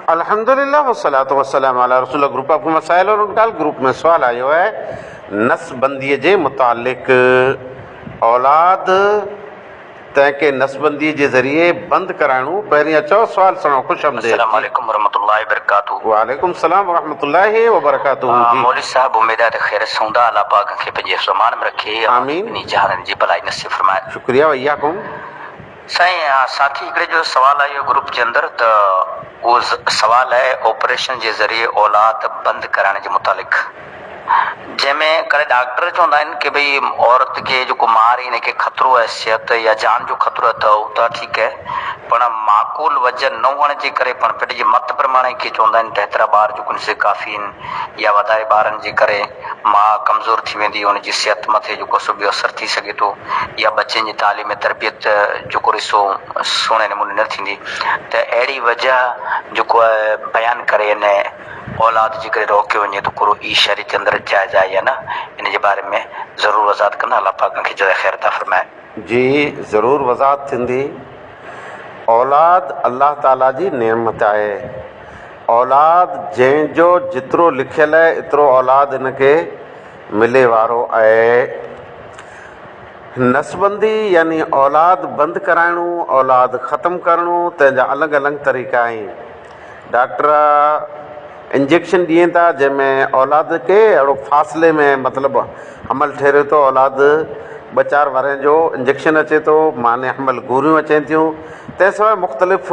الحمدلله والصلوة والسلام علي رسول الله گروپ آف مسائل اور انڪال گروپ ۾ سوال آيو آهي نس بندي جي متعلق اولاد تنهن کي نس بندي جي ذريعي بند ڪرائڻو پهرين اچو سوال سڻو خوش آمديد السلام جي. عليڪم ورحمة الله وبرڪاته. وعليڪم السلام ورحمة الله وبرڪاته جي. مولوي صاحب اميد آهي ته خير سان هوندا الله پاڪ کي پنهنجي حفظ و امان ۾ رکي اوهان کي آمين. ٻنهي جهانن جي ڀلائي نصيب فرمائي. شڪريه واياڪم. سائين ساٿي هڪڙي جو سوال آيو گروپ جي اندر ته اهو سوال آهي آپريشن جي ذريعي اولاد بند ڪرائڻ جي متعلق جنهن ۾ ڪڏهن ڊاڪٽر چوندا آهن ڪي ڀئي عورت کي جيڪو مار ان کي خطرو آهي صحت يا جان جو خطرو آهي ته اهو ته ٺيڪ آهي پڻ معقول وزن نه هئڻ جي ڪري پڻ پيٽ جي مت پرماڻي کي چوندا آهن ته هيترا ٻار جيڪو ان سي ڪافي آهن يا واڌاري ٻارن جي ڪري ماء ڪمزور ٿي ويندي ان جي صحت مٿي جيڪو سو ٻيو اثر ٿي سگهي ٿو يا ٻچن جي تعليم ۽ تربيت جيڪو رسو سهڻي نموني نه ٿيندي ته اهڙي وجه جيڪو آهي بيان ڪري ان اولاد جي ڪري روڪيو وڃي ته ڪرو اي شريعت اندر جائز آهي يا نه ان جي باري ۾ ضرور وضاحت ڪندا الله پاڪ کي جزائي خير عطا فرمائي. جي ضرور وضاحت ٿيندي. اولاد الله تعالي جي نعمت آهي. اولاد جنهن جو جيترو لکيل آهي ايترو اولاد هن کي ملي وارو آهي. نسبندي يعني اولاد بند ڪرائڻو، اولاد ختم ڪرڻو تنهن جا الڳ الڳ طريقا آهن. ڊاڪٽر انجيڪشن ڏين ٿا جنهن ۾ اولاد کي اهڙو فاصلي ۾ مطلب حمل ٺهري ٿو اولاد ٻه چار ورهين جو انجيڪشن اچي ٿو مانع حمل گوريون اچين ٿيون تنهن سواء مختلف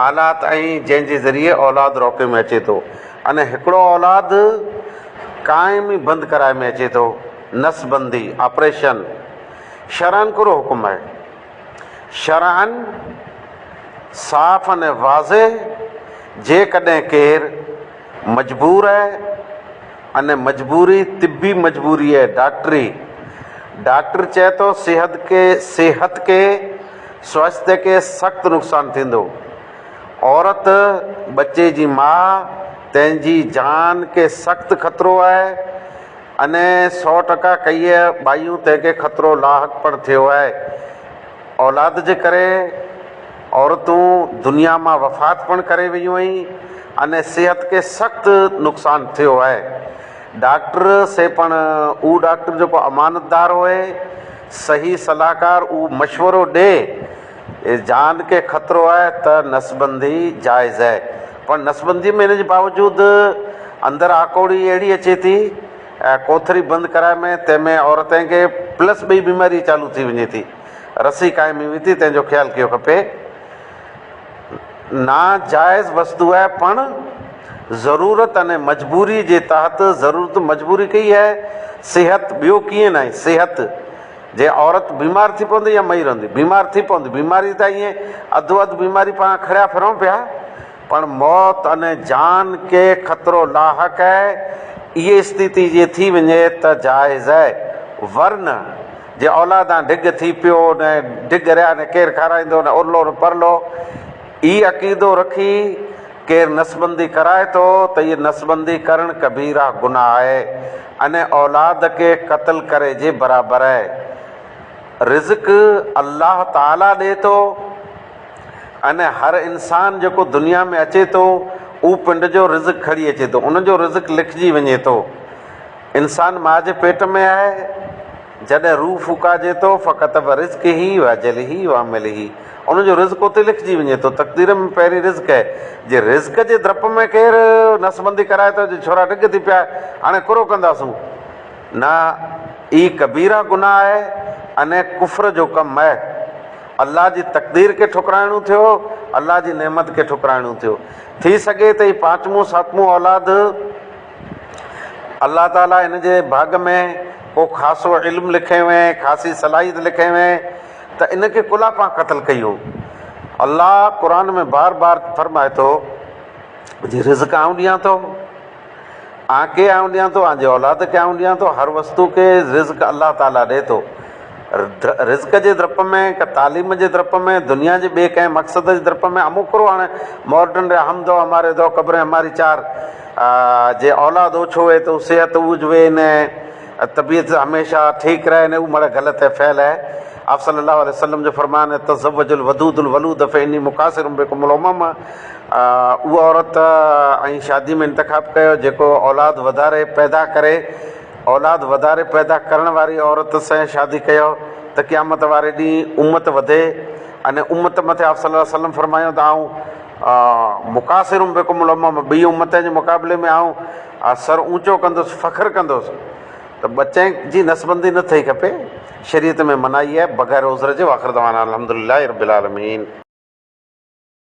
آلات ۽ جنهن جي ذريعي اولاد روڪي ۾ اچي ٿو اني هڪڙو اولاد قائمي بند ڪرائي ۾ اچي ٿو نس بندي، آپريشن، شرعن ڪهڙو حڪم آهي؟ شرعن صاف اني واضح جيڪڏهن ڪير مجبور آهي اني مجبوري طبي مجبوري آهي ڊاڪٽري ڊاڪٽر چئي ٿو صحت کي صحت کي سواسٿيه کي سخت نقصان ٿيندو عورت ٻچي جي ماء تنهن جي جان کي سخت خطرو آهي اني 100% ڪئي ٻائيون تنهن کي خطرو لاحق پڻ ٿيو آهي اولاد جي ڪري عورتون دنيا مان وفات پڻ ڪري ويون آهن اني صحت کي سخت نقصان ٿيو آهي ڊاڪٽر سي پڻ اهو ڊاڪٽر جيڪو امانتدار هئي صحيح صلاحڪار اهو مشورو ڏي جان کي خطرو آهي ته نسبندي جائز آهي پر نسبندي ۾ ان جي باوجود اندر آڪوڙي اهڙي اچي ٿي ڪوٿري بند ڪرائي ۾ تنهن ۾ عورتين کي پلس ٻئي بيماري چالو ٿي وڃي ٿي رسي قائم ٿي ٿي تنهن جو خيال ڪيو کپي نا جائز وستو آهي پڻ ضرورت ۽ مجبوري جي تحت ضرورت مجبوري ڪئي آهي صحت ٻيو ڪيئن ناهي صحت جي عورت بيمار ٿي پوندي يا مئي رهندي بيمار ٿي پوندي بيماري ته ائين اڌو اڌ بيماري پاڻ کڙيا ڦرون پيا پڻ موت ۽ جان کي خطرو لاحق آهي اهي استٿي جي ٿي وڃي ته جائز آهي ورنه جي اولادان ڍڳ ٿي پيو نه ڍڳ رهيا نه ڪير کارائيندو نه ارلو نه پرلو هي عقيدو رکي ڪير نسبندي ڪرائي ٿو ته هيء نسبندي ڪرڻ ڪبيره گناهه آهي ۽ اولاد کي قتل ڪري جي برابر آهي. رزق الله تعاليٰ ڏئي ٿو ۽ هر انسان جيڪو دنيا ۾ اچي ٿو اهو پنڊ جو رزق کڻي اچي ٿو ان جو رزق لکجي وڃي ٿو. انسان ماء جي پيٽ ۾ آهي، جڏهن روح ڦوڪاجي ٿو، فڪتب رزقه واجله وعمله، ان جو رزق اتي لکجي وڃي ٿو، تقدير ۾ پهرين رزق آهي، جي رزق جي ڊپ ۾ ڪير نسبندي ڪرائي ٿو، جي ڇورا ڊگهه ٿي پيا، هاڻي ڪرو ڪنداسون، نه، هي ڪبيره گناهه آهي ۽ ڪفر جو ڪم آهي، الله جي تقدير کي ٺڪرائڻو ٿيو، الله جي نعمت کي ٺڪرائڻو ٿيو، ٿي سگهي ته هي پانچمون ساتمون اولاد. الله تعاليٰ هن جي ڀاڳ ۾ ڪو خاصو علم لکيو ۽ خاصي صلاحيت لکيو ته ان کي ڪلا پان قتل ڪيون. الله قرآن ۾ بار بار فرمائي ٿو جي رزق آئون ڏيان ٿو، آن کي آئون ڏيان ٿو، آن جي اولاد کي آئون ڏيان ٿو، هر وستو کي رزق الله تعاليٰ ڏي ٿو. رزق جي ڊپ ۾، ڪا تعليم جي ڊپ ۾، دنيا جي ٻئي ڪنهن مقصد جي ڊپ ۾ اموڪرو هاڻي ماڊرن رهيا هم دو هماري دو قبرين هماري چار جي اولاد اوڇو هئي ته صحت اوج هئي نه طبيعت هميشه ٺيڪ رهي نه اهو مڙ غلط هي فعل هي آپ صلي الله عليه وسلم جو فرمان هي تزوج الودود الولود فاني مڪاثر بڪم الامم اها عورت ۽ شادي ۾ انتخاب ڪيو جيڪو اولاد وڌاري پيدا ڪري اولاد وڌاري پيدا ڪرڻ واري عورت سان شادي ڪيو ته قيامت واري ڏينهن امت وڌي ۽ امت مٿي آپ صلي الله عليه وسلم فرمايو ته آئون مڪاثر بڪم الامم ٻي امت جي مقابلي ۾ آئون سر اونچو ڪندس فخر ڪندس ته ٻچن جي نسبندي نه ٿئي کپي شريعت ۾ منائي آهي بغير عذر جي واخر دعوانا الحمدلله رب العالمين.